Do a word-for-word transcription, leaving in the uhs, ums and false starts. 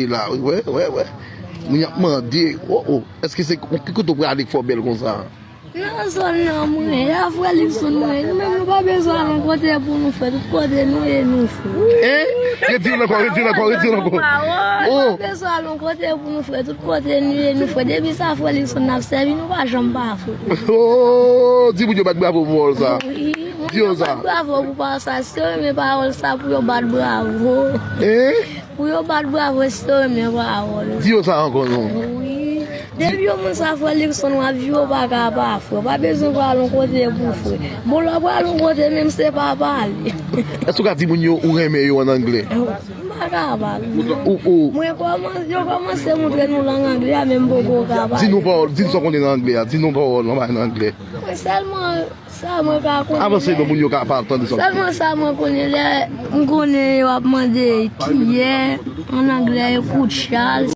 E la, wè, wè, wè. Moun y ap mande, o, o, èske se ki kote w prale k fè w bèl konsa? Nan zòn nan mwen, y a frè Likson mwen, nou menm nou pa bezwen al yon kote pou nou frè, tout kote nou ye nou frè. Hein? Retire l ankò, retire l ankò, retire l ankò. Nou pa bezwen al yon kote pou nou frè, tout kote nou ye nou frè. Depi sa frè Likson n ap sèvi, nou pa janm pa frè. Oh, di moun yo bat bravo pou wòl sa. Wi, moun yo bat bravo pou pawòl sa. Si yo renmen pawòl sa, pou yo bat bravo. Hein? Pou yo bat bravo si yo renmen pawòl. Di yo sa ankò non. Wi. Depi yon moun sa frè Likson w ap viv, ou pa ka pa frè. Pa bezwen pral yon kote pou frè. Bon, lè w pral yon kote menm se pa pale. Èske w ka di moun yo ou renmen yo an anglè? M pa ka pale. Ou, ou. Mwen kòmanse, yo kòmanse montre nou lang anglè a, men m poko ka pale. Di nou pawòl, di nou sa w konnen nan anglè a. Di nou pawòl, yon bagay nan anglè. Mwen sèlman sa mwen ka konnen. Avanse non, moun yo ka pa tande sa. Sèlman sa mwen konnen, lè m konnen yo ap mande kiyè, an anglè, écoute Charles.